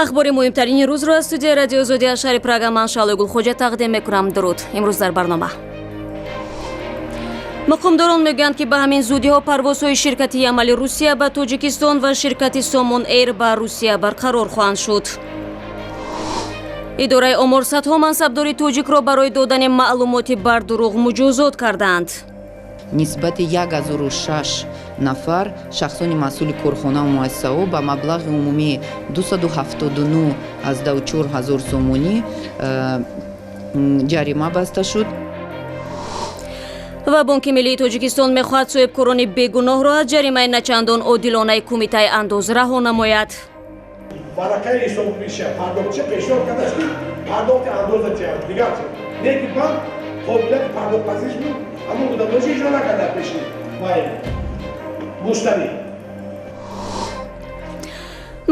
Ахбори муҳимтарини рӯзро аз студияи Радиои Озодӣ аз шаҳри Прага ман, Шаҳлои Гулхоҷа, тақдим мекунам. Дуруд. Имрӯз дар барнома: муқимдорон мегӯянд, ки ба ҳамин зудиҳо парвозҳои ширкати Ямали Русия ба Тоҷикистон ва ширкати Сомон Эйр ба Русия барқарор хоҳанд шуд. Идораи омор садҳо мансабдори тоҷикро барои додани маълумоти бардурӯғ муҷозот кардаанд. Нисбати 1006 нафар шахсони масъули корхонаву муассисаҳо ба маблағи умумии 279,4 ҳазор сомонӣ ҷарима баста шуд. Ва Бонки миллии Тоҷикистон мехоҳад соҳибкорони бегуноҳро аз ҷаримаи начандон одилонаи Кумитаи андоз раҳо намояд. Варақаи ҳисобиша пардохтша пешниҳод кардааст, ки пардохти андоза тиҳад, дигар чи не, ки банк қобилияти пардохтпазириш буд, ҳамон ӯҳдадориша иҷро накарда пеши вай муштарӣ.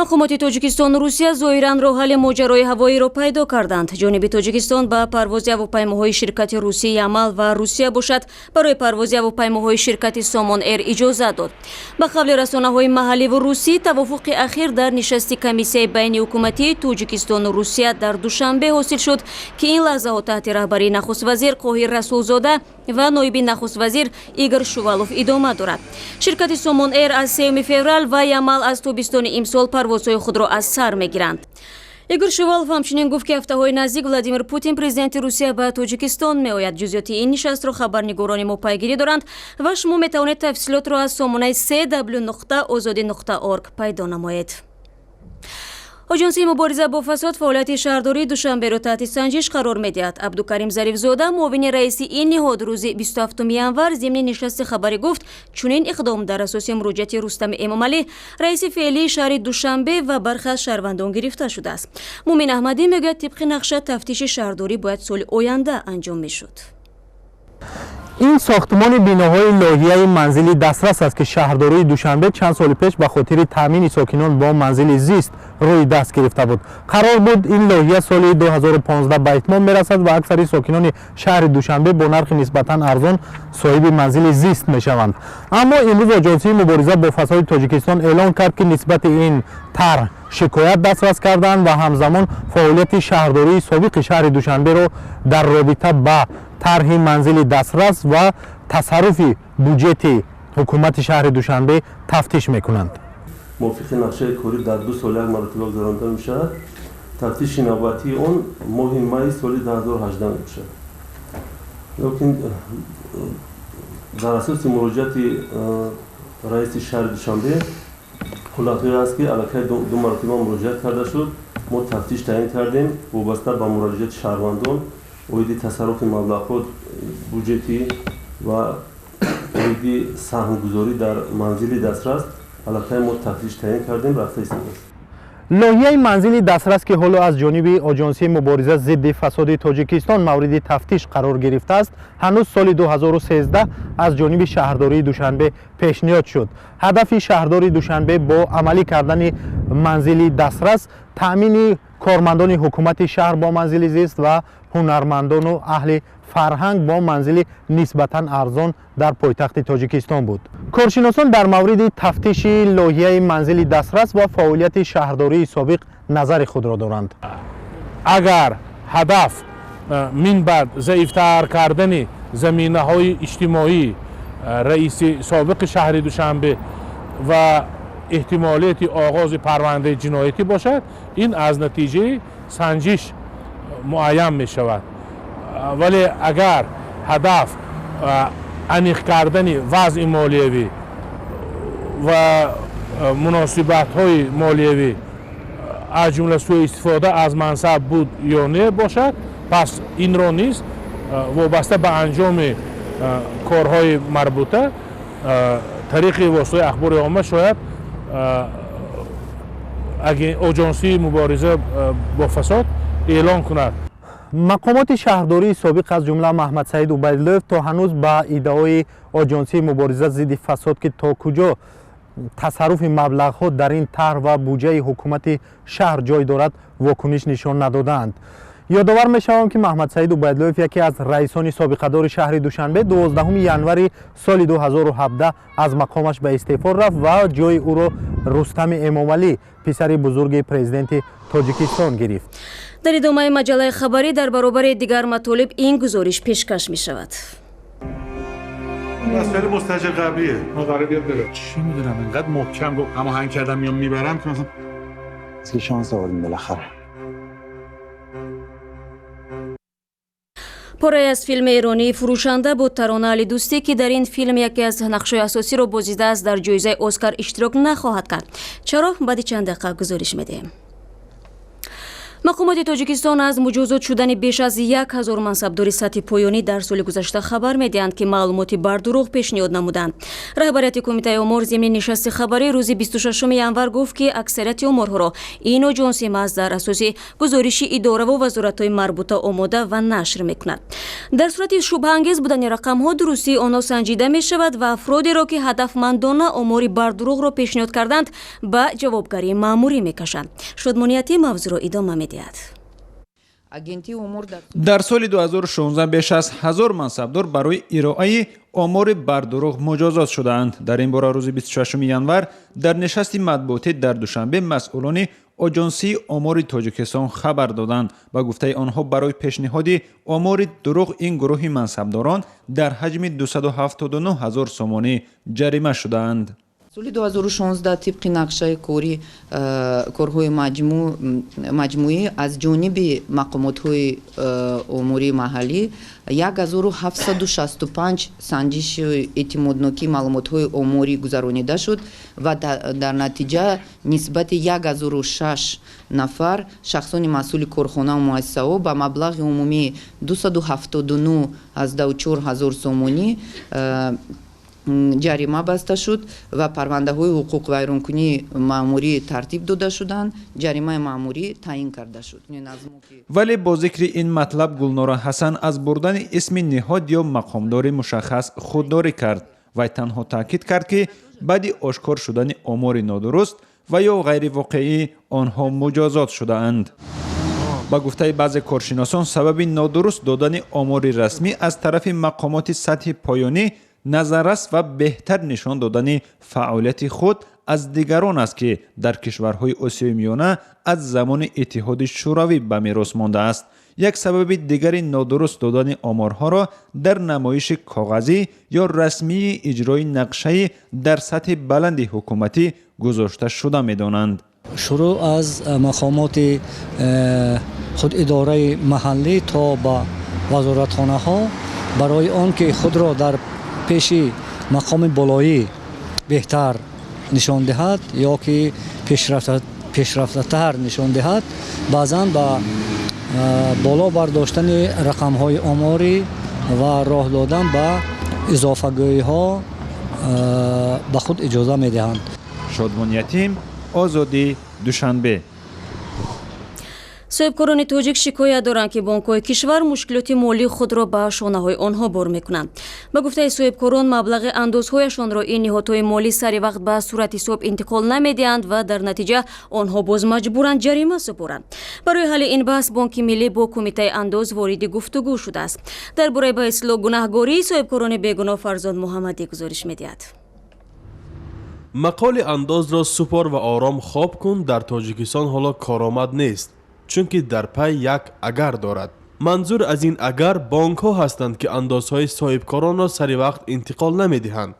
Мақомоти Тоҷикистону Русия зоҳиран роҳҳалли моҷарои ҳавоиро пайдо карданд. Ҷониби Тоҷикистон ба парвози ҳавопаймоҳои ширкати русии Ямал ва Русия бошад, барои парвози ҳавопаймоҳои ширкати Сомон Эйр иҷозат дод. Ба қавли расонаҳои маҳалливу русӣ, тавофуқи ахир дар нишасти комиссияи байниҳукуматии Тоҷикистону Русия дар Душанбе ҳосил шуд, ки ин лаҳзаҳо таҳти раҳбарии нахуствазир Қоҳир Расулзода ва ноиби нахуствазир Игор Шувалов идома дорад. Ширкати Сомон Эйр аз 3 феврал ва Ямал аз тобистони имсол парвозҳои худро аз сар мегиранд. Игор Шувалов ҳамчунин гуфт, ки ҳафтаҳои наздик Владимир Путин, президенти Русия, ба Тоҷикистон меояд. Ҷузъиёти ин нишастро хабарнигорони мо пайгирӣ доранд ва шумо метавонед тафсилотро аз сомонаи cw.ozodi.org пайдо намоед. Оҷонсии мубориза бо фасод фаъолияти шаҳрдории Душанберо таҳти санҷиш қарор медиҳад. Абдукарим Зарифзода, муовини раиси ин ниҳод, рӯзи 27 январ зимни нишасти хабарӣ гуфт, чунин иқдом дар асоси муроҷиати Рустами Эмомалӣ, раиси феълии шаҳри Душанбе, ва бархе аз шаҳрвандон гирифта шудааст. Мумин Аҳмадӣ мегӯяд, тибқи нақша тафтиши шаҳрдорӣ бояд соли оянда анҷом мешуд. Ин сохтмони биноҳои лоиҳаи манзили дастрас аст, ки шаҳрдории Душанбе чанд соли пеш ба хотири таъмини сокинон бо манзили зист рӯи даст гирифта буд. Қарор буд, ин лоиҳа соли 2015 ба итмом мерасад ва аксари сокинони шаҳри Душанбе бо нархи нисбатан арзон соҳиби манзили зист мешаванд. Аммо имрӯз Оҷонсии мубориза бо фасоди Тоҷикистон эълон кард, ки нисбати ин тарҳ шикоят дастрас карданд ва ҳамзамон фаъолияти шаҳрдории собиқи шаҳри Душанберо дар робита ба тарҳи манзили дастрас ва тасарруфи буҷети ҳукумати шаҳри Душанбе тафтиш мекунанд. Мувофиқи нақшаи корӣ дар 2 сол як маротиба гузаронида мешавад. Тафтиши навбатии он моҳи майи соли 2018 мебошад. Лекин дар асоси муроҷиати раиси шаҳри Душанбе ҳолатҳое аст, ки аллакай ду маротиба муроҷиат карда шуд, мо тафтиш таъин кардем. Вобаста ба муроҷиати шаҳрвандон оиди тасарруфи маблағҳо буҷетӣ ва оиди саҳмгузорӣ дар манзили дастрас аллакай мо тафтиш таъин кардем, рафта истодааст. Лоиҳаи манзили дастрас, ки ҳоло аз ҷониби Оҷонсии мубориза зидди фасоди Тоҷикистон мавриди тафтиш қарор гирифтааст, ҳанӯз соли 2013 аз ҷониби шаҳрдории Душанбе пешниҳод шуд. Ҳадафи шаҳрдори Душанбе бо амалӣ кардани манзили дастрас таъмини кормандони ҳукумати шаҳр бо манзили зист ва ҳунармандону аҳли фарҳанг бо манзили нисбатан арзон дар пойтахти Тоҷикистон буд. Коршиносон дар мавриди тафтиши лоиҳаи манзили дастрас ва фаъолияти шаҳрдории собиқ назари худро доранд. Агар ҳадаф минбаъд заифтар кардани заминаҳои иҷтимоӣ раиси собиқи шаҳри Душанбе ва эҳтимолияти оғози парвандаи ҷиноятӣ бошад, ин аз натиҷаи санҷиш муайян мешавад. Вале агар ҳадаф аниқ кардани вазъи молиявӣ ва муносибатҳои молиявӣ, аз ҷумла сӯистифода аз мансаб буд ё не бошад, пас инро низ вобаста ба анҷоми корҳои марбута тариқи воситаи ахбори омма шояд Оҷонсии мубориза бо фасод эълон кунад. Мақомоти шаҳрдории собиқ, аз ҷумла Маҳмадсаид Убайдуллоев, то ҳанӯз ба иддаои Оҷонсии мубориза зидди фасод, ки то куҷо тасарруфи маблағҳо дар ин тарҳ ва буҷаи ҳукумати шаҳр ҷой дорад, вокуниш нишон надодаанд. Ёдовар мешавам, ки Маҳмадсаид Убайдуллоев, яке аз раисони собиқадори шаҳри Душанбе, 12 январи соли 2017 аз мақомаш ба истеъфо рафт ва ҷои ӯро Рустами Эмомалӣ, писари бузурги президенти Тоҷикистон, гирифт. Дар идомаи маҷаллаи хабарӣ дар баробари дигар матолиб ин гузориш пешкаш мешавад. مسئله مستاجر قبلیه. ما قرار بیاد بره. چی میدونم، انقدر محکم گفت هماهنگ کردم میام میبرم که مثلا که شانس آوردیم بالاخره. Порае аз филми эронии «Фурӯшанда» буд. Тарона Алидӯстӣ, ки дар ин филм яке аз нақшҳои асосиро бозидааст, дар ҷоизаи Оскар иштирок нахоҳад кард. Чаро? Баъди чанд дақиқа гузориш медиҳем. Мақомоти Тоҷикистон аз муҷозот шудани беш аз 1000 мансабдори сатҳи поёнӣ дар соли гузашта хабар медиҳанд, ки маълумоти бардурӯғ пешниҳод намуданд. Раҳбарияти Кумитаи омор зимни нишасти хабарӣ рӯзи 26 январ гуфт, ки аксарияти оморҳоро ин оҷонси маҳз дар асоси гузориши идораву вазоратҳои марбута омода ва нашр мекунад. Дар сурати шубҳаангез будани рақамҳо, дурустии онҳо санҷида мешавад ва афродеро, ки ҳадафмандона омори бардурӯғро пешниҳод карданд, ба ҷавобгарии маъмурӣ мекашанд. Шодмонияти мавзӯъро идома медиҳад. Дар соли 2016 беш аз 1000 мансабдор барои ироаи омори бардурӯғ муҷозот шудаанд. Дар ин бора рӯзи 26 январ дар нишасти матбуотӣ дар Душанбе масъулони Оҷонсии омори Тоҷикистон хабар доданд. Ба гуфтаи онҳо, барои пешниҳоди омори дурӯғ ин гурӯҳи мансабдорон дар ҳаҷми 279 ҳазор сомонӣ ҷарима шудаанд. Соли 2016 тибқи нақшаи кори корҳои маҷмӯӣ аз ҷониби мақомотҳои омории маҳаллӣ 1765 санҷиши эътимоднокии маълумотҳои оморӣ гузаронида шуд ва дар натиҷа нисбати 1006 нафар шахсони масъули корхонаву муассисаҳо ба маблағи умумии 279,4 ҳазор сомонӣ ҷарима баста шуд ва парвандаҳои ҳуқуқвайронкунии маъмурӣ тартиб дода шуданд, ҷаримаи маъмурӣ таъин карда шуд. Вале бо зикри ин матлаб Гулнора Ҳасан аз бурдани исми ниҳод ё мақомдори мушаххас худдорӣ кард. Вай танҳо таъкид кард, ки баъди ошкор шудани омори нодуруст ва ё ғайривоқеӣ онҳо муҷозот шудаанд. Ба гуфтаи баъзе коршиносон, сабаби нодуруст додани омори расмӣ аз тарафи мақомоти сатҳи поёнӣ назаррас ва беҳтар нишон додани фаъолияти худ аз дигарон аст, ки дар кишварҳои Осиёи Миёна аз замони Иттиҳоди Шӯравӣ ба мерос мондааст. Як сабаби дигари нодуруст додани оморҳоро дар намоиши коғазӣ ё расмии иҷрои нақшаи дар сатҳи баланди ҳукуматӣ гузошта шуда медонанд. Шурӯъ аз мақомоти худидораи маҳаллӣ то ба вазоратхонаҳо, барои он ки худро дар пеши мақоми болоӣ беҳтар нишон диҳад ё ки пешрафтатар нишон диҳад, баъзан ба боло бардоштани рақамҳои оморӣ ва роҳ додан ба изофагӯиҳо ба худ иҷоза медиҳанд. Шодмон Ятим, Озодӣ, Душанбе. Соҳибкорони тоҷик шикоят доранд, ки бонкҳои кишвар мушкилоти молии худро ба шонаҳои онҳо бор мекунанд. Ба гуфтаи соҳибкорон, маблағи андозҳояшонро ин ниҳодҳои молӣ сари вақт ба сурати ҳисоб интиқол намедиҳанд ва дар натиҷа онҳо боз маҷбуранд ҷарима супоранд. Барои ҳалли ин баҳс Бонки Миллӣ бо Кумитаи андоз вориди гуфтугӯ шудааст. Дар бораи ба истилоҳ гунаҳгории соҳибкорони бегуноҳ Фарзод Муҳаммадӣ гузориш медиҳад. Мақоли «андозро супор ва ором хоб кун» дар Тоҷикистон ҳоло коромад нест, чунки дар пай як агар дорад. Манзур аз ин агар бонкҳо ҳастанд, ки андозҳои соҳибкоронро сари вақт интиқол намедиҳанд.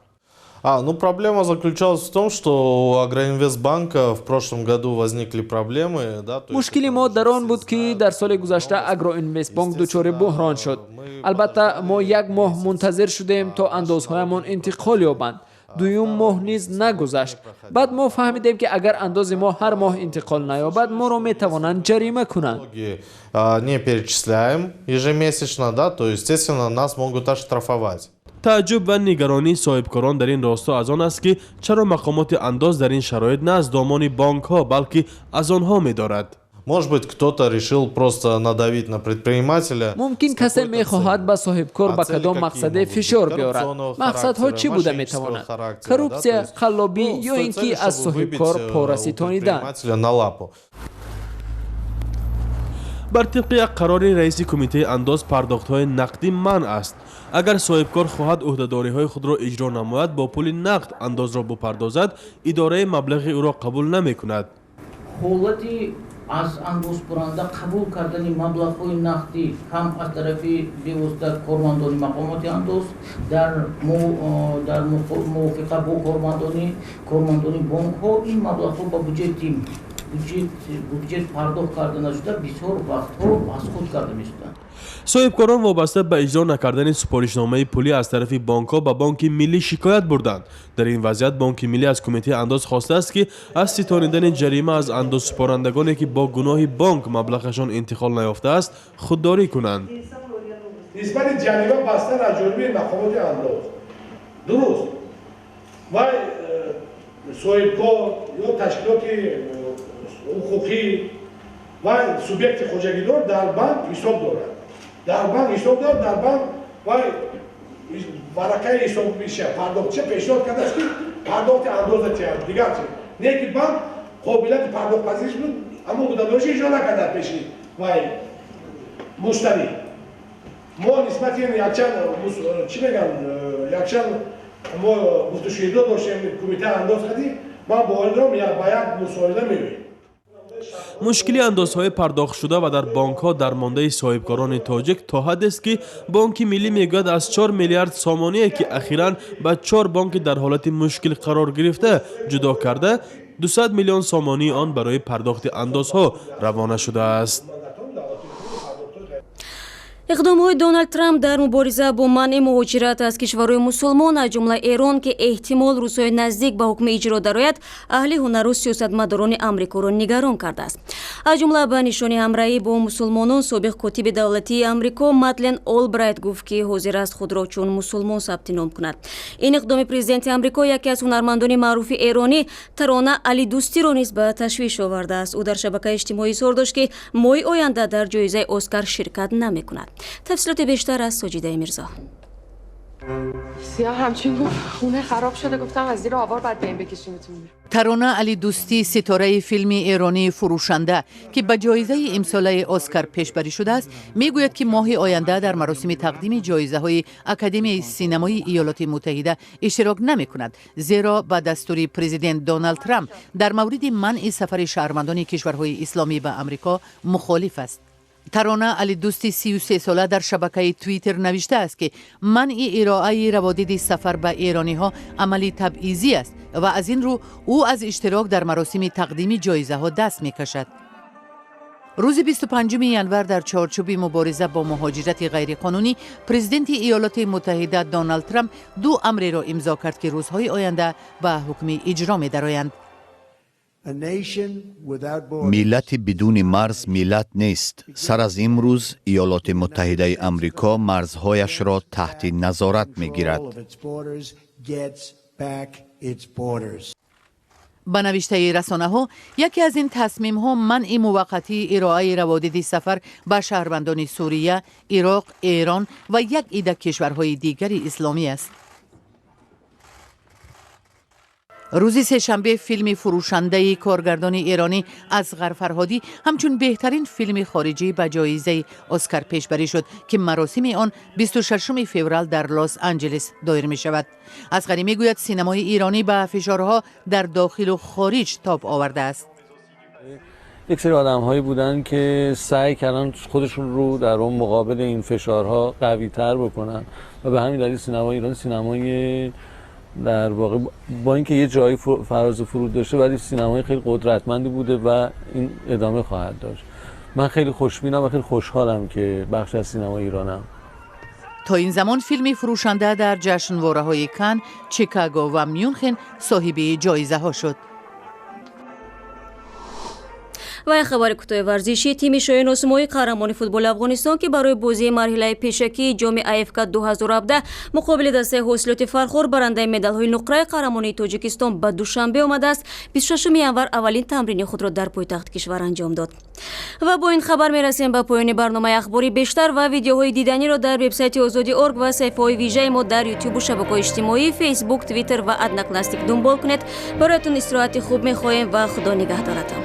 Ну, проблема заключалась в том, что у Агроинвестбанка в прошлом году возникли проблемы. Да, то есть Мушкили мо дар он буд, ки дар соли гузашта Агроинвестбонк дучори буҳрон шуд. Албатта, мо як моҳ мунтазир шудем, то андозҳоямон интиқол ёбанд. Дуюм моҳ низ нагузашт. Баъд мо фаҳмидем, ки агар андози мо ҳар моҳ интиқол наёбад, моро метавонанд ҷарима кунанд. Не перечисляем ежемесячно, да, то, естественно, нас могут оштрафовать. Тааҷҷуб ва нигаронии соҳибкорон дар ин росто аз он аст, ки чаро мақомоти андоз дар ин шароит на аз домони бонкҳо, балки аз онҳо медорад. Может быть, кто-то решил просто надавить на предпринимателя. Мумкин, касе мехоҳад ба соҳибкор ба кадом мақсаде фишор биёрад. Мақсадҳо чӣ буда метавонад? Коррупсия, қаллобӣ ё ин ки аз соҳибкор пора ситонидан. На лапу. Бар тибқи як қарори раиси кумитаи андоз, пардохтҳои нақдӣ манъ аст. Агар соҳибкор хоҳад ӯҳдадориҳои худро иҷро намояд, бо пули нақд андозро бупардозад, идораи маблағи ӯро қабул намекунад. Ҳолати аз андозпуранда қабул кардани маблағҳои нақдӣ ҳам аз тарафи бевосита кормандони мақомоти андоз дар мувофиқа бо кормандони бонкҳо, ин маблағҳо ба буҷет пардохт карда нашуда, бисёр вақтҳо аз худ карда мешуданд. Соҳибкорон вобаста ба иҷро накардани супоришномаи пулӣ аз тарафи бонкҳо ба Бонки Миллӣ шикоят бурданд. Дар ин вазъият Бонки Миллӣ аз кумитаи андоз хостааст, ки аз ситонидани ҷарима аз андозсупорандагоне, ки бо гуноҳи бонк маблағашон интиқол наёфтааст, худдорӣ кунанд. Нисбати ҷарима бастан аз ҷониби мақомоти андоз дуруст, вай соҳибкор ё ташкилоти ҳуқуқӣ ва субъекти хоҷагидор дар банк ҳисоб дорад, дар банк ҳисоб дорад, дар банк вай варақаи ҳисобиша пардохтша пешниҳод кардааст, ки пардохти андоза тиҳад, дигар чи не, ки банк қобилияти пардохтпазириш буд, ҳамон ӯҳдадориша иҷро накард дар пеши вай муштарӣ. Мо нисбати ин якчанд, чӣ мегӯям, якчанд мо гуфтушунидо доштем кумитаи андоз кардӣ. Ман боварӣ дорам, ба як мусоида меоем. Мушкили андозҳои пардохтшуда ва дар бонкҳо дармондаи соҳибкорони тоҷик то ҳаддест, ки Бонки Миллӣ мегӯяд, аз 4 миллиард сомоние, ки ахиран ба чор бонки дар ҳолати мушкил қарор гирифта ҷудо карда, 200 миллион сомонии он барои пардохти андозҳо равона шудааст. Иқдомҳои Доналд Трамп дар мубориза бо манъи муҳоҷират аз кишварҳои мусулмон, аз ҷумла Эрон, ки эҳтимол рӯзҳои наздик ба ҳукми иҷро дарояд, аҳли ҳунару сиёсатмадорони Амрикоро нигарон кардааст. Аз ҷумла ба нишони ҳамраҳӣ бо мусулмонон собиқ котиби давлатии Амрико Мадлен Олбрайт гуфт, ки ҳозир аст худро чун мусулмон сабти ном кунад. Ин иқдоми президенти Амрико яке аз ҳунармандони маъруфи эронӣ Тарона Алидӯстиро низ ба ташвиш овардааст. Ӯ дар шабакаи иҷтимоӣ изҳор дошт, ки моҳи оянда дар ҷоизаи Оскар ширкат намекунад. Тафсилоти бештар аз Соҷидаи Мирзо. سیا همچین گفت خونه خراب شده، گفتم از زیر آوار باید بیایم بکشیمتون. Тарона Алидӯстӣ, ситораи филми эронии «Фурӯшанда», ки ба ҷоизаи имсолаи Оскар пешбарӣ шудааст, мегӯяд, ки моҳи оянда дар маросими тақдими ҷоизаҳои Академияи синамои Иёлоти Муттаҳида иштирок намекунад, зеро ба дастури президент Доналд Трамп дар мавриди манъи сафари шаҳрвандони кишварҳои исломӣ ба Амрико мухолиф аст. Тарона Алидӯсти 33сола дар шабакаи Твиттер навиштааст, ки манъи ироаи раводиди сафар ба эрониҳо амали табъизӣ аст ва аз ин рӯ ӯ аз иштирок дар маросими тақдими ҷоизаҳо даст мекашад. Рӯзи 25 январ дар чорчӯби мубориза бо муҳоҷирати ғайриқонунӣ президенти Иёлоти Муттаҳида Доналд Трамп ду амреро имзо кард, ки рӯзҳои оянда ба ҳукми иҷро медароянд. Миллати бидуни марз миллат нест. Сар аз имрӯз Иёлоти Муттаҳидаи Амрико марзҳояшро таҳти назорат мегирад. Ба навиштаи расонаҳо, яке аз ин тасмимҳо манъи муваққатии ироаи раводиди сафар ба шаҳрвандони Сурия, Ироқ, Эрон ва як ида кишварҳои дигари исломӣ аст. Рӯзи сешанбе филми «Фурӯшандаи» коргардони эронӣ Асғар Фарҳодӣ ҳамчун беҳтарин филми хориҷӣ ба ҷоизаи Оскар пешбарӣ шуд, ки маросими он 26 феврал дар Лос Анҷелес доир мешавад. Асғарӣ мегӯяд, синамои эронӣ ба фишорҳо дар дохилу хориҷ тоб овардааст. یک سری آدم‌هایی بودن که سعی کردن خودشون رو در اون مقابل این فشارها قوی‌تر بکنن و به همین دلیل سینمای ایران سینمای در واقع با اینکه یه جایی فراز و فرود داشته، ولی سینمای خیلی قدرتمندی بوده و این ادامه خواهد داشت. من خیلی خوشبینم و خیلی خوشحالم که بخش از سینمای ایرانم. تا این زمان فیلم فروشنده در جشنواره‌های کن، چیکاگو و میونخن صاحب جایزه ها شد. Ва як хабари кӯтоҳи варзишӣ. Тими Шоҳин Осмоӣ, қаҳрамони футболи Афғонистон, ки барои бозии марҳилаи пешакии ҷоми АФК 2017 муқобили дастаи Ҳосилоти Фархор, барандаи медалҳои нуқраи қаҳрамонии Тоҷикистон, ба Душанбе омадааст, 26 январ аввалин тамрини худро дар пойтахти кишвар анҷом дод. Ва бо ин хабар мерасем ба поёни барномаи ахбори. Бештар ва видеоҳои диданиро дар вебсайти Озоди орг ва саҳифаҳои вижаи мо дар Ютубу шабакаҳои иҷтимоӣ, Фейсбук, Твиттер ва Одноклассник дунбол кунед. Бароятон истироҳати хуб мехоҳем ва Худо нигаҳдоратон.